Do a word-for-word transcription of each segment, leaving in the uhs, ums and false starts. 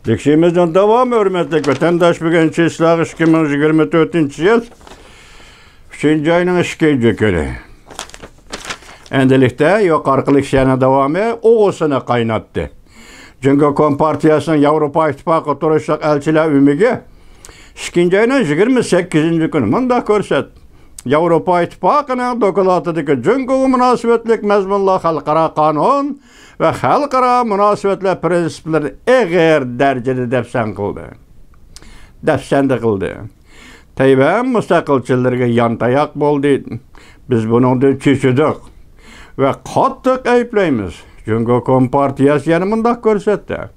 تەكشىمىزنىڭ داۋامى، ھۆرمەتلىك ۋەتەنداش، بۈگۈن چىسلاغ ئىككى مىڭ يىگىرمە تۆتىنچى يىل، ئۈچىنچى ئاينىڭ ئىككىنچى كۈنى. ئەمدىلىكتە يۇقىرىقى لېكسىيەنىڭ داۋامى ئۇۋىسىنى قايناتتى. جۇڭگو كومپارتىيەسىنىڭ ياۋروپا ئىتتىپاقىغا تۇرۇشلۇق ئەلچىلەر ئۆمىكى ئىككىنچى ئاينىڭ يىگىرمە سەككىزىنچى كۈنى مۇنداق كۆرسەتتى: ياۋروپا ئىتتىپاقىنىڭ دوكلاتىدىكى جۇڭگوغا مۇناسىۋەتلىك مەزمۇنلار خەلقئارا قانۇن ۋە خەلقئارا مۇناسىۋەتلەر پىرىنسىپلىرىنى ئېغىر دەرىجىدە دەپسەن قىلدى. دەپسەندە قىلدى. تەيۋەن مۇستەقىلچىلىرىگە يانتاياق بولدى. بىز بۇنىڭدىن چېچىدۇق ۋە قاتتىق ئەيىبلەيمىز. جۇڭگو كومپارتىيەسى يەنە مۇنداق كۆرسەتتى: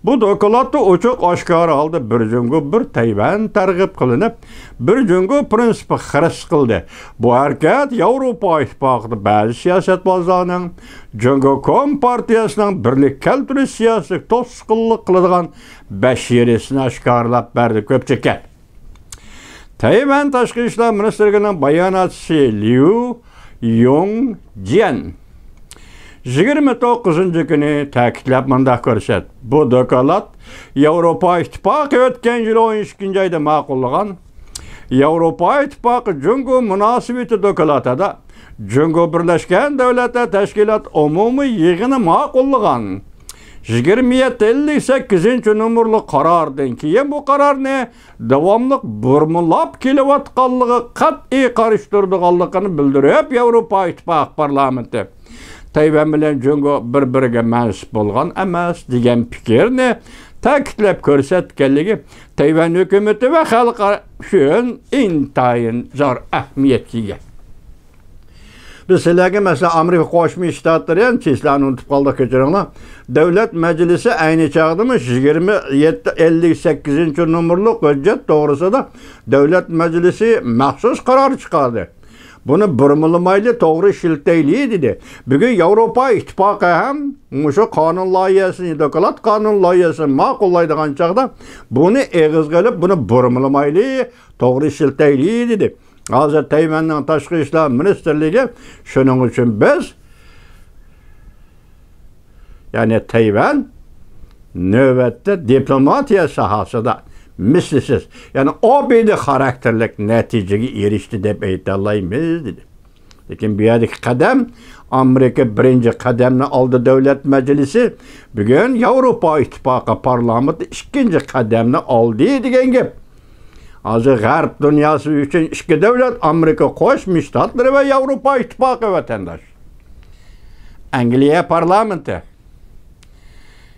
بۇ دوكلاتتا ئوچۇق ئاشكارا ھالدا بىر جۇڭگو، بىر تەيۋەن تەرغىب قىلىنىپ، بىر جۇڭگو پىرىنسىپى خىرىس قىلدى. بۇ ھەرىكەت ياۋروپا ئىتتىپاقىدا بەزى سىياسەتۋازلارنىڭ جۇڭگو كومپارتىيەسىنىڭ بىرلىك كەلتۈرۈش سىياسىتىگە توسقۇنلۇق قىلىدىغان بەشىرىسىنى ئاشكارىلاپ بەردى كۆپچىلىككە. تەيۋەن تاشقى ئىشلار مىنىستىرلىكىنىڭ باياناتچىسى ليۇ يۇڭجيەن يىگىرمە توققۇزىنچى كۈنى تەكىتلەپ مۇنداق كۆرسەتتى: بۇ دوكلات ياۋروپا ئىتتىپاقى ئۆتكەن يىل ئون ئىككىنچى ئايدا ماقۇللىغان ياۋروپا ئىتتىپاقى جۇڭگو مۇناسىۋىتى دوكلاتىدا جۇڭگو بىرلەشكەن دۆلەتلەر تەشكىلات ئومۇمىي يىغىنى ماقۇللىغان يىگىرمە يەتتە ئەللىك سەككىزىنچى نومۇرلۇق قاراردىن كېيىن بۇ قارارنى داۋاملىق بۇرمىلاپ كېلىۋاتقانلىقىغا قەتئىي قارشى تۇرىدىغانلىقىنى بىلدۈرۈپ، ياۋروپا ئىتتىپاقى پارلامېنتى تەيۋەن بىلەن جۇڭگو بىر-بىرىگە مەنسۇپ بولغان ئەمەس دېگەن پىكىرنى تەكىتلەپ كۆرسەتكەنلىكى تەيۋەن ھۆكۈمىتى ۋە خەلقئارا ئۈچۈن ئىنتايىن زور ئەھمىيەتكە ئىگە. بىز سىلەرگە، مەسىلەن، ئامېرىكا قوشما شتاتلىرى، يەنە سىلەرنى ئۇنتۇپ قالدۇق، كەچۈرۈڭلار. دۆلەت مەجلىسى ئەينى چاغدىمۇ يىگىرمە يەتتە ئەللىك سەككىزىنچى نومۇرلۇق ھۆججەت توغرىسىدا دۆلەت مەجلىسى مەخسۇس قارار چىقاردى. بۇنى بۇرمىلىمايلى، توغرا ئىشلىتەيلى دېدى. بۈگۈن ياۋروپا ئىتتىپاقى ھەم مۇشۇ قانۇن لايىھەسىنى، دوكلات قانۇن لايىھەسىنى ماقۇللايدىغان چاغدا بۇنى ئېغىزغا ئېلىپ، بۇنى بۇرمىلىمايلى، توغرا ئىشلىتەيلى دېدى. ھازىر تەيۋەننىڭ تاشقى ئىشلار مىنىستىرلىكى شۇنىڭ ئۈچۈن بىز، يەنى تەيۋەن نۆۋەتتە دىپلوماتىيە ساھەسىدە مىسلىسىز، يەنى ئابىدە خاراكتېرلىك نەتىجىگە ئېرىشتى دەپ ئېيتالايمىز دېدى. لېكىن بۇ يەردىكى قەدەم، ئامېرىكا بىرىنچى قەدەمنى ئالدى، دۆلەت مەجلىسى، بۈگۈن ياۋروپا ئىتتىپاقى پارلامېنتى ئىككىنچى قەدەمنى ئالدى دېگەن گەپ. ھازىر غەرب دۇنياسى ئۈچۈن ئىككى دۆلەت، ئامېرىكا قوشما شتاتلىرى ۋە ياۋروپا ئىتتىپاقى ۋەتەنداش. ئەنگلىيە پارلامېنتى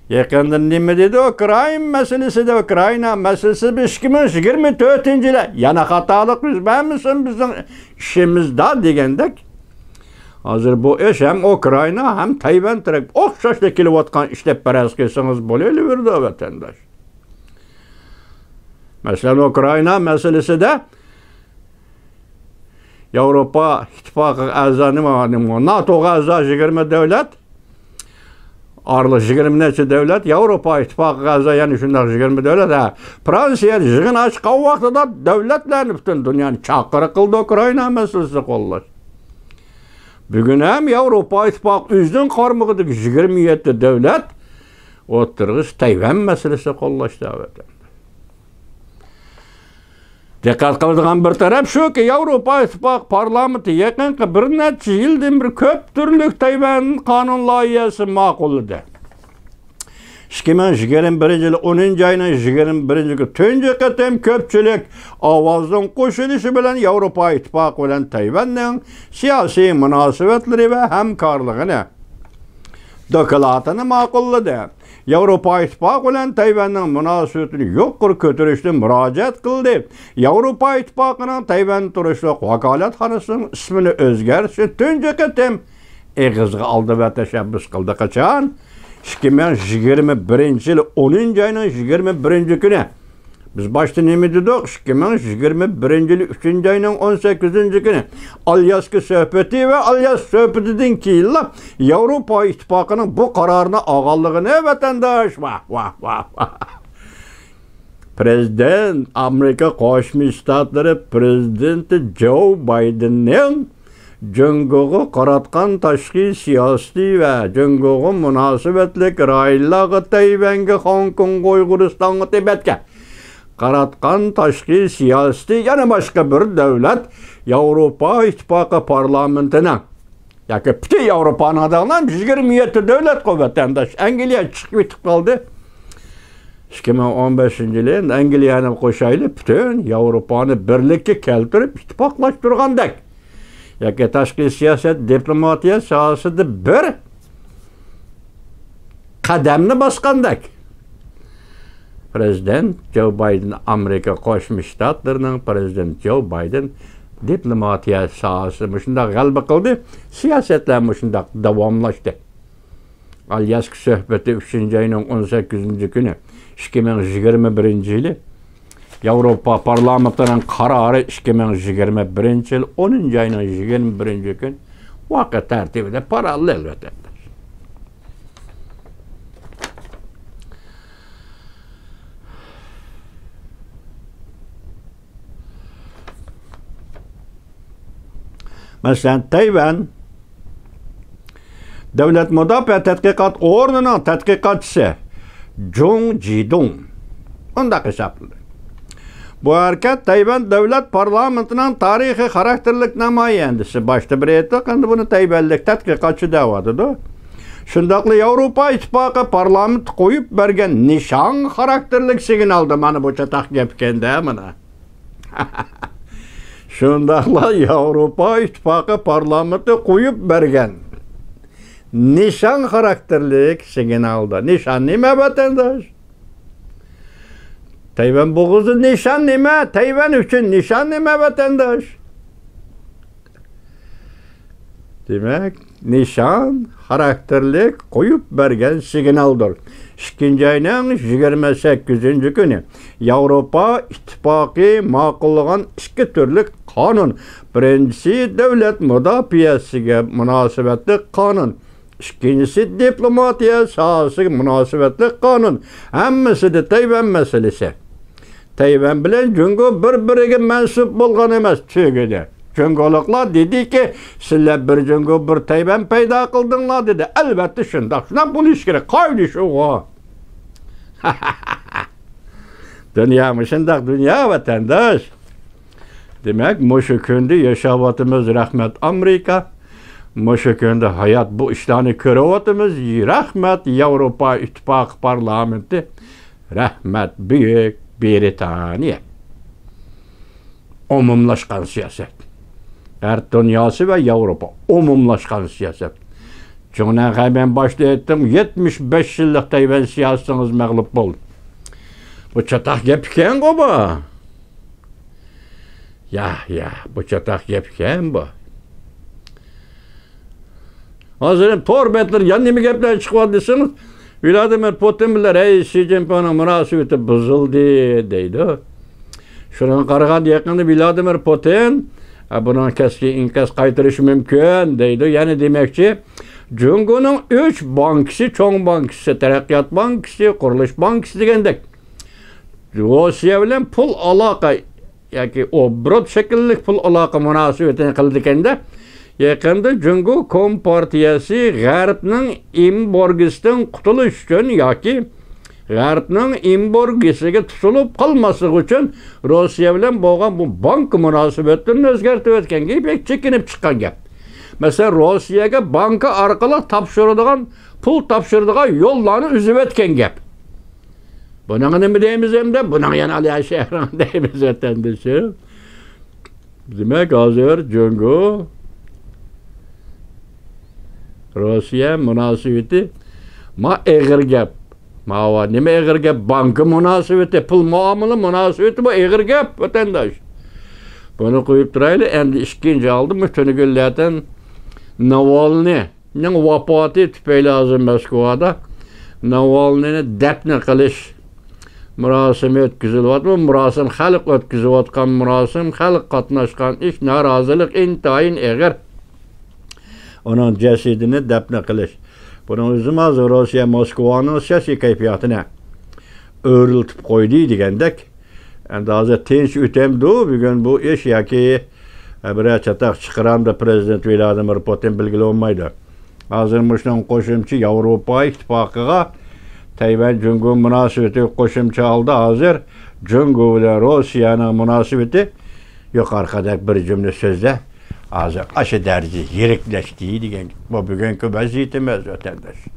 يېقىندا نېمە دېدى؟ ئۇكرائىنا مەسىلىسىدە، ئۇكرائىنا مەسىلىسى بىز ئىككى مىڭ يىگىرمە تۆتىنچى يىلى يەنە خاتالىق يۈز بەرمىسۇن بىزنىڭ ئىشىمىزدا دېگەندەك. ھازىر بۇ ئىش ھەم ئۇكرائىنا، ھەم تەيۋەن تەرەپ ئوخشاشلا كېلىۋاتقان ئىش دەپ پەرەز قىلسىڭىز بولۇۋېرىدۇ، ۋەتەنداش. مەسىلەن، ئۇكرائىنا مەسىلىسىدە ياۋروپا ئىتتىپاقىغا ئەزا، نېمە، نېمە، ناتوغا ئەزا يىگىرمە دۆلەت، ئارىلىق يىگىرمە نەچچە دۆلەت، ياۋروپا ئىتتىپاقىغا ئەزا يەنە شۇنداق يىگىرمە دۆلەت. ھە، فرانسىيە يىغىن ئاچقان ۋاقتىدا دۆلەتلەرنى، پۈتۈن دۇنيانى چاقىرىق قىلدى ئۇكرائىنا مەسىلىسىنى قوللاش. بۈگۈن ھەم ياۋروپا ئىتتىپاقى ئۆزىنىڭ قارمىقىدىكى يىگىرمە يەتتە دۆلەت ئوتتۇرىغا تەيۋەن مەسىلىسىنى قوللاشتا، ۋەتەن. دىققەت قىلىدىغان بىر تەرەپ شۇكى، ياۋروپا ئىتتىپاقى پارلامېنتى يېقىنقى بىر نەچچە يىلدىن بېرى كۆپ تۈرلۈك تەيۋەن قانۇن لايىھەسى ماقۇللىدى. ئىككى مىڭ يىگىرمە بىرىنچى يىل ئونىنچى ئاينىڭ يىگىرمە بىرىنچى كۈنى تۈنجى قېتىم كۆپچىلىك ئاۋازنىڭ قوشۇلۇشى بىلەن ياۋروپا ئىتتىپاقى بىلەن تەيۋەننىڭ سىياسىي مۇناسىۋەتلىرى ۋە ھەمكارلىقىنى دوكلاتىنى ماقۇللىدى. ياۋروپا ئىتتىپاقى بىلەن تەيۋەننىڭ مۇناسىۋىتىنى يۇقىرى كۆتۈرۈشنى مۇراجىئەت قىلدى. ياۋروپا ئىتتىپاقىنىڭ تەيۋەندە تۇرۇشلۇق ۋاكالەتخانىسىنىڭ ئىسمىنى ئۆزگەرتىشنى تۇنجى قېتىم ئېغىزغا ئالدى ۋە تەشەببۇس قىلدى. قاچان؟ ئىككى مىڭ يىگىرمە بىرىنچى يىل ئونىنچى ئاينىڭ يىگىرمە بىرىنچى كۈنى. بىز باشتا نېمە دېدۇق؟ ئىككى مىڭ يىگىرمە بىرىنچى يىل ئۈچىنچى ئاينىڭ ئون سەككىزىنچى كۈنى ئالياسكا سۆھبىتى ۋە ئالياسكا سۆھبىتىدىن كېيىنلا ياۋروپا ئىتتىپاقىنىڭ بۇ قارارنى ئالغانلىقىنى، ۋەتەنداش، ۋاھ، ۋاھ، ۋاھ، ۋاھ. پرېزىدېنت، ئامېرىكا قوشما شتاتلىرى پرېزىدېنتى جو بايدېننىڭ جۇڭگوغا قاراتقان تاشقى سىياسىتى ۋە جۇڭگوغا مۇناسىۋەتلىك رايونلارغا، تەيۋەنگە، خوڭكوڭغا، ئۇيغۇرىستانغا، تىبەتكە قاراتقان تاشقى سىياسىتى يەنە باشقا بىر دۆلەت، ياۋروپا ئىتتىپاقى پارلامېنتىنىڭ ياكى پۈتۈن ياۋروپانىڭ دەڭلام يىگىرمە يەتتە دۆلەتقۇ ۋەتەنداش، ئەنگلىيە چىقىپ كېتىپ قالدى. ئىككى مىڭ ئون بەشىنچى يىلى ئەنگلىيەنى قوشايلى، پۈتۈن ياۋروپانى بىرلىككە كەلتۈرۈپ ئىتتىپاقلاشتۇرغاندەك ياكى تاشقى سىياسەت، دىپلوماتىيە ساھەسىدە بىر قەدەمنى باسقاندەك، پىرېزىدېنت جو بايدېن، ئامېرىكا قوشما شتاتلىرىنىڭ پىرېزىدېنت جو بايدېن دىپلوماتىيە ساھەسىدە مۇشۇنداق غەلىبە قىلدى، سىياسەتلەر مۇشۇنداق داۋاملاشتى. ئالياسكا سۆھبىتى ئۈچىنچى ئاينىڭ ئون سەككىزىنچى كۈنى، ئىككى مىڭ يىگىرمە بىرىنچى يىلى، ياۋروپا پارلامېنتىنىڭ قارارى ئىككى مىڭ يىگىرمە بىرىنچى يىل ئونىنچى ئاينىڭ يىگىرمە بىرىنچى كۈن ۋاقىت تەرتىپىدە پاراللېل ئۆتەتتى. مەسىلەن، تەيۋەن دۆلەت مۇداپىئە تەتقىقات ئورنىنىڭ تەتقىقاتچىسى جۇڭ جىدۇڭ مۇنداق ھېسابلىدى. بۇ ھەرىكەت تەيۋەن دۆلەت پارلامېنتىنىڭ تارىخىي خاراكتېرلىك نامايەندىسى. باشتا بىر ئېيتتۇق، ئەمدى بۇنى تەيۋەنلىك تەتقىقاتچى دەۋاتىدۇ. شۇنداقلا ياۋروپا ئىتتىپاقى پارلامېنتى قويۇپ بەرگەن نىشان خاراكتېرلىك سىگنالدا، مانا بۇ چاتاق گەپ ئىكەن-دە، مانا. شۇنداقلا ياۋروپا ئىتتىپاقى پارلامېنتى قويۇپ بەرگەن نىشان خاراكتېرلىك سىگنالدا. نىشان نېمە، ۋەتەنداش؟ تەيۋەن بوغۇزى نىشان نېمە؟ تەيۋەن ئۈچۈن نىشان نېمە، ۋەتەنداش؟ دېمەك، نىشان خاراكتېرلىك قويۇپ بەرگەن سىگنالدۇر. ئىككىنچى ئاينىڭ يىگىرمە سەككىزىنچى كۈنى ياۋروپا ئىتتىپاقى ماقۇللىغان ئىككى تۈرلۈك قانۇن. بىرىنچىسى دۆلەت مۇداپىئەسىگە مۇناسىۋەتلىك قانۇن. ئىككىنچىسى دىپلوماتىيە ساھەسىگە مۇناسىۋەتلىك قانۇن. ھەممىسىدە تەيۋەن مەسىلىسى. تەيۋەن بىلەن جۇڭگو بىر-بىرىگە مەنسۇپ بولغان ئەمەس، تۈگىدى. جۇڭگولۇقلار دېدىكى، سىلەر بىر جۇڭگو، بىر تەيۋەن پەيدا قىلدىڭلار، دېدى. ئەلۋەتتە شۇنداق، شۇنداق بولۇشى كېرەك. قايدىشى ئۇ. دۇنيا مۇشۇنداق دۇنيا، ۋەتەنداش. دېمەك، مۇشۇ كۈندە ياشاۋاتىمىز، رەھمەت ئامېرىكا. مۇشۇ كۈندە ھايات، بۇ ئىشلارنى كۆرۈۋاتىمىز، رەھمەت ياۋروپا ئىتتىپاقى پارلامېنتى. رەھمەت، بۈيۈك بىرىتانىيە. ئومۇملاشقان سىياسەت. غەرب دۇنياسى ۋە ياۋروپا. ئومۇملاشقان سىياسەت. جۇڭنەنخەي، مەن باشتا ئېيتتىم، يەتمىش بەش يىللىق تەيۋەن سىياسىتىڭىز مەغلۇپ بولدى. بۇ چاتاق گەپ ئىكەنغۇ بۇ. يا، يا، بۇ چاتاق گەپ ئىكەن بۇ. ھازىر تور بەتلىرى يەنە نېمە گەپلەر چىقىۋاتىدۇ دېسىڭىز، ۋلادىمىر پۇتىن بىلەن رەئىس شى جىنپىڭنىڭ مۇناسىۋىتى بۇزۇلدى دەيدۇ. شۇنىڭغا قارىغاندا يېقىندا ۋلادىمىر پۇتىن، ئە، بۇنىڭ كەسكىن ئىنكاس قايتۇرۇشى مۇمكىن دەيدۇ. يەنى دېمەكچى، جۇڭگونىڭ ئۈچ بانكىسى، چوڭ بانكىسى، تەرەققىيات بانكىسى، قۇرۇلۇش بانكىسى دېگەندەك، روسىيە بىلەن پۇل ئالاقە ياكى ئوبوروت شەكىللىك پۇل ئالاقە مۇناسىۋىتىنى قىلىدىكەندە، يېقىندا جۇڭگو كومپارتىيەسى غەربنىڭ ئېمبارگوسىدىن قۇتۇلۇش ئۈچۈن ياكى غەربنىڭ ئېمبارگوسىغا تۇتۇلۇپ قالماسلىقى ئۈچۈن روسىيە بىلەن بولغان بۇ بانكا مۇناسىۋەتلىرىنى ئۆزگەرتىۋەتكەنگە بەك چېكىنىپ چىققان گەپ. مەسىلەن، روسىيەگە بانكا ئارقىلىق تاپشۇرىدىغان، پۇل تاپشۇرىدىغان يوللارنى ئۈزۈۋەتكەن گەپ. بۇنىڭغا نېمە دەيمىز ئەمدى؟ بۇنىڭ يەنە ئالىيا شەھىرىڭ دەيمىز، ۋەتەندىشىم. دېمەك، ھازىر جۇڭگو، روسىيە مۇناسىۋىتى ما ئېغىر گەپ. ماۋۇ نېمە ئېغىر گەپ؟ بانكا مۇناسىۋىتى، پۇل مۇئامىلە مۇناسىۋىتى، بۇ ئېغىر گەپ، ۋەتەنداش. بۇنى قويۇپ تۇرايلى، ئەمدى ئىككىنچى ئالدى مۇشۇ تۈنۈگۈنلەردىن ناۋالنىي نىڭ ۋاپاتى تۈپەيلى ھازىر موسكۋادا ناۋالنىينى دەپنە قىلىش مۇراسىمى ئۆتكۈزۈلۈۋاتىدۇ. بۇ مۇراسىم خەلق ئۆتكۈزۈۋاتقان مۇراسىم، خەلق قاتناشقان ئىش، نارازىلىق ئىنتايىن ئېغىر. ئۇنىڭ جەسىتىنى دەپنە قىلىش. بۇنىڭ ئۆزىمۇ ھازىر روسىيە موسكۋانىڭ سىياسىي كەيپىياتىنى ئۆرلىتىپ قويدى دېگەندەك. ئەمدى ھازىر تىنچ ئۆتەمدۇ بۈگۈن بۇ ئىش ياكى بىرەر چاتاق چىقىرامدا پرېزىدېنت ۋلادىمىر پۇتىن بىلگىلى بولمايدۇ. ھازىر مۇشۇنىڭ قوشۇمچە ياۋروپا ئىتتىپاقىغا تەيۋەن جۇڭگو مۇناسىۋىتىگە قوشۇمچە ھالدا ھازىر جۇڭگو بىلەن روسىيەنىڭ مۇناسىۋىتى يۇقىرىقىدەك بىر جۈملە سۆزدە ھازىر ئاشۇ دەرىجىدە يىرىكلەشتى دېگەن گەپ. بۇ بۈگۈنكى ۋەزىيىتىمىز، ۋەتەنداش.